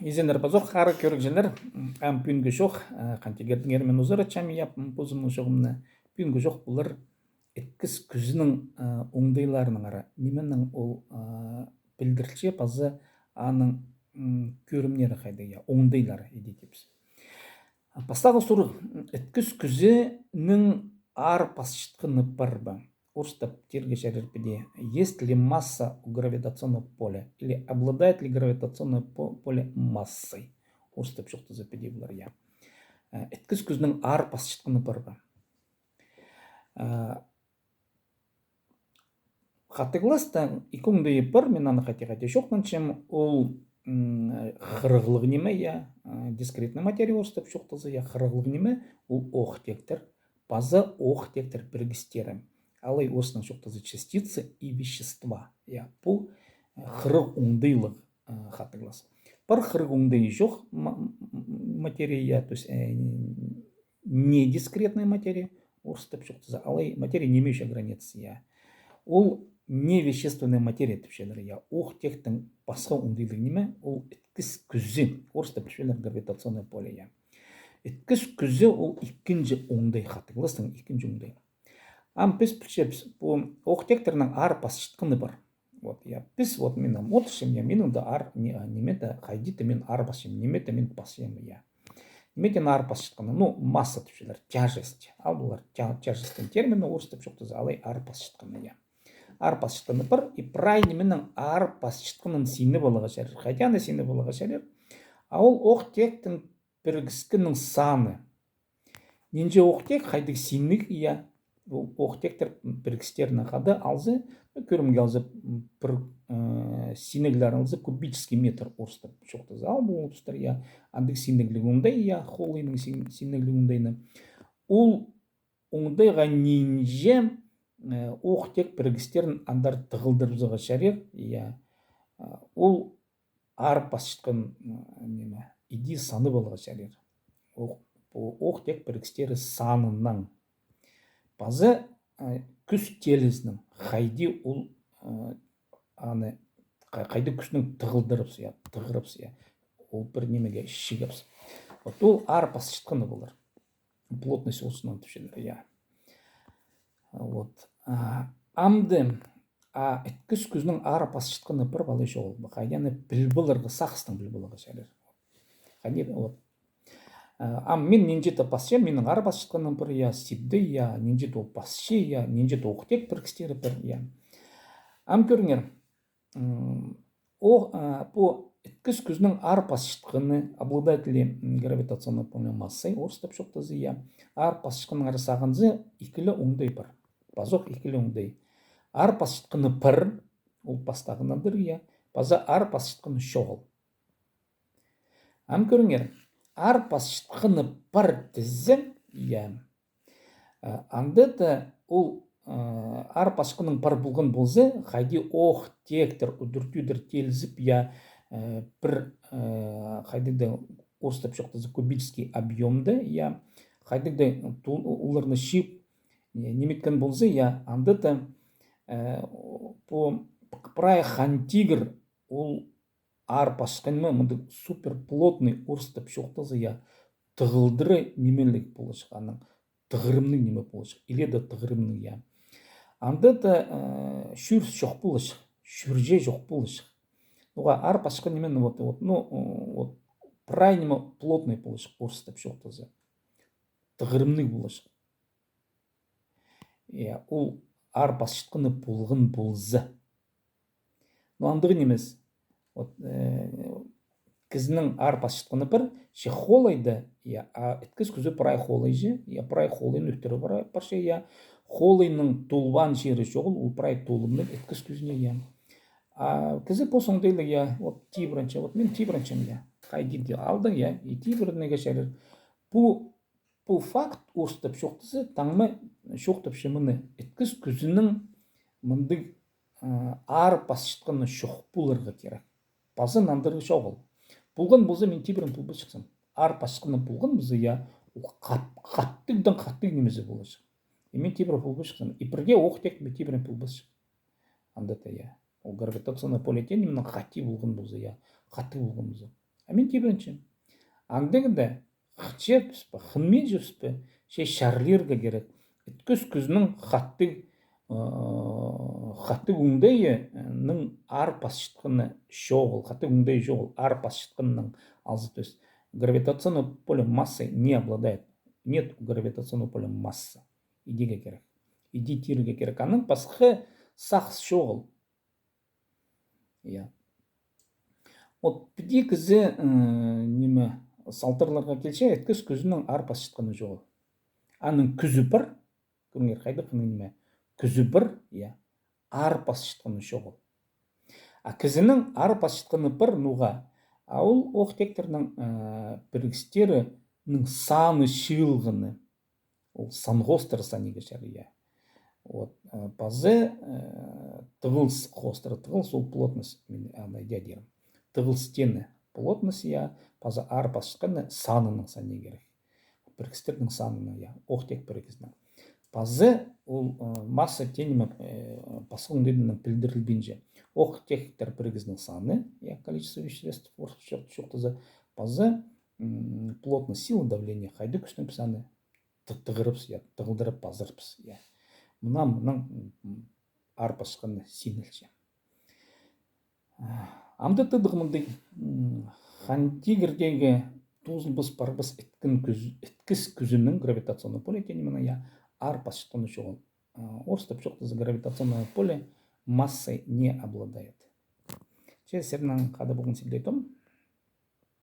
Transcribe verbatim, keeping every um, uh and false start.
Изеннер пазох, харығ кӧрігҷілер, ам пӱӱнгі чоох, э, хан тигірдеңер мин узаратчам, я, м, позымның чооғымны. Пӱӱнгі чоох полар іткіс кӱзінің, э, оңдайларынаңар. Нименең ол, э, пілдірілче, паза аның, м, кӧрімнері хайдағ, я, оңдайлары, иди тіпчебіс. Пастағы сурығ. Іткіс кӱзінің аар пасчатханы пар ба? Орыстап тирге чарир піди: есть ли масса у гравитационного поля или обладает ли гравитационное по- поле массой? Орыстап чоохтаза піди полар, я. Э, іткіс кӱзінің аар пасчатханы пар ба? Э, хатығласта ікі оңдайы пар, мин аны хати-хати чоохтанчам, ол, м, хырығлығ ниме, я, э, дискретная материя орыстап чоохтаза, я, хырығлығ ниме, ол оох-теектер, паза оох-теектер пірігістері. Алай орыснаң чоохтаза частицы и вещества. Я, пу, э, хырығ оңдайлығ, э, хатығлас. Пар хырығ оңдайы чох ма- м- материя, я, то есть, э, недискретная материя, орыстап чоохтаза, алай материя не имеющая границ, я. Ол невещественная материя тіпчелер, я. Оох-теектің пасха оңдайлығ ниме, ол іткіс кӱзі, орыстап тіпчелер гравитационное поле, я. Іткіс кӱзі ол ікінҷі оңдай, хатығластың, ікінҷі оңдай. Ам піс пілчебіс, пу оох-теектернің аар пасчатханы пар. Вот, я, піс, вот, мин ам одырчам, я, минің дее аар, не- а, ниме дее, хайди дее мин аар пасчам, ниме дее мин пасчам, я. Ниме теен аар пасчатханы? Ну, масса тіпчелер, тяжесть. Ал полар тя- тяжестьтің термині, орыстап чоохтаза, алай аар пасчатханы, я. Аар пасчатханы пар, и прай нименің аар пасчатханын синіп аларға чарир. Хайди аны синіп аларға чарир? А ол оох-теектің пірігіскеннің саны. Нинҷе оох-теек, хайдағ синніг, я, ол оох-теектер пірігістерін хада алза, ну, кӧрімге алза, м, пір, э, синніглер алза, кубический метр орыстап чоохтаза, ал полыбыстыр, я, андағ синнігліг оңдай, я, холыйның син- синнігліг оңдайны. Ол оңдайға нинҷе, э, оох-теек пірігістерін андар тығылдырыбызарға чарир, я, э, ол аар пасчатхан, м, ниме, иди санап аларға чарир. Оох, пу оох-теек пірігістері санынаң. Паза, э, кӱс теелізінең, хайди ол, э, аны, ха- хайди кӱснең тығылдырыбыс, я, тығырыбыс, я, ол пір нимеге чігібіс. Вот ол аар пасчатханы полар. Плотность осынаң тіпчелер, я. Вот. А, амды, а, іткіс кӱзінің аар пасчатханы пар ба, алай чоғыл ба? Хайди аны піліп аларға, сағыстаң піліп аларға чарир. Хайди, вот. А, ам мин нинҷе-де пасчам, минің аар пасчатханым пар, я, сибде, я, нинҷе-де ол пасчы, я, нинҷе-де оох-теек пірігістері пар, я. Ам кӧріңер, м, о, а, пу іткіс кӱзінің аар пасчатханы, обладает ли, м, гравитационной поле массой, орыстап чоохтаза, я. Аар пасчатханнаңар сағынза, ікі ле оңдай пар. Пазох ікі ле оңдай. Аар пасчатханы пар, ол пастағынаң дір, я. Паза аар пасчатханы чоғыл. Ам кӧріңер, аар пасчатханы пар тізе, я. Э, анда даа ол, э, аар пасчатханың пар полған полза, хайди оох-теектер удур-тӧдір теелізіп, я, э, пір, э, хайдағ-да, орыстап чоохтаза, кубический объёмда, я, хайдағ-да ту- оларны чыып, э, ниметкен полза, я, анда даа, э, пу прай хан тигір ол аар пасчатхан ниме, мындағ суперплотный, орыстап чоохтаза, я, тығылдыра нимеліг поларҷых, аның тығырымнығ ниме поларҷых, илееде тығырымнығ, я. Анда даа, э, чӱріс чох поларҷых, чӱрҷе чох поларҷых. Ноға аар пасчатхан ниме, ну, вот, вот, ну, э, вот, прай ниме плотный поларҷых, орыстап чоохтаза. Тығырымнығ поларҷых. Я, ол аар пасчатханы полған полза. Но андағ нимес. Вот, э, кізінің аар пасчатханы пар, че холыйда, я, а іткіс кӱзі прай холыйҷа, я, прай холыйны ӧтіре пар, парча, я, холыйның толбаан чирі чоғыл, ол прай толымнығ іткіс кӱзіне, я. А кізі пос оңдайлығ, я, вот, тибіранча, вот, мин тибіранчам, я, хайди даа алдаң, я, и тибірінерге чарир. Пу Пу факт, орыстап чоохтаза, таңма чоохтапча мыны, іткіс кӱзінің мындағ, а, аар пасчатханы чох поларға кирек. Паза нандырғы чоғыл. Полған полза, мин тибірен полбасчыхсам. Аар пасчатханы полған полза, я, ол хат- хатығдаң хатығ нимезі поларҷых. И мин тибірен полбасчыхсам. И пірге оох-теек мин тибірен полбасчых. Анда даа, я. Ол гравитационное поле теен нименің хати полған полза, я, хатығ полған полза. А мин тибіренчем. Андағ даа хынчабыс па, хынминчебіс пе, че чарлирға кирек. Іткіс кӱзінің хатығ, э, хатығ оңдайының аар пасчатханы чоғыл, хатығ оңдайы чоғыл, аар пасчатханының алзы, то есть гравитационное поле массой не обладает. Нет у гравитационного поля массы. Идерге кирек. Иди тирге кирек. Аның пасха сағыс чоғыл. Я. Вот піди кізі, э, ниме, салтырларға килче, іткіс кӱзінің аар пасчатханы чоғыл. Аның кӱзі пар, кӧріңер, хайдағ ниме, кӱзі пар, я, аар пасчатханы чоғыл. А кізінің аар пасчатханы пар, ноға, а ол оох-теектернің, э, пірігістерінің саны чыылғаны. Ол сан хоостыра санирға чарир, я. Вот, э, пазы, э, тығылыс хоостыра, тығылыс ол плотность, мин аны идея тирім. Тығылыс теені плотность, я, пазы аар пасчатханы санының санирға кирек. Пірігістернің санының, я, оох-теек пірігізінің. Пазы ол, э, масса теені, э, пасха оңдайдаң пілдірілбинче. Оох-теектер пірігізінің саны, я, количество веществ, орыс чоохтаза, пазы, м, плотность, сила давления, хайдағ кӱстең піс аны ты-, тығырыбыс, я, тығылдырып пазырыбыс, я. Мына, мынаң, м, аар пасчатханы синілче. Амды тыдығ мындағ, м, хан тигірдегі тузылбас парбас іткен кӱз-, іткіс кӱзінің гравитационное поле теені мына, я, аар пасчатханы чоғыл. А, орыстап чоохтаза, гравитационное поле массой не обладает. Че сірернең хада полған сибдей том.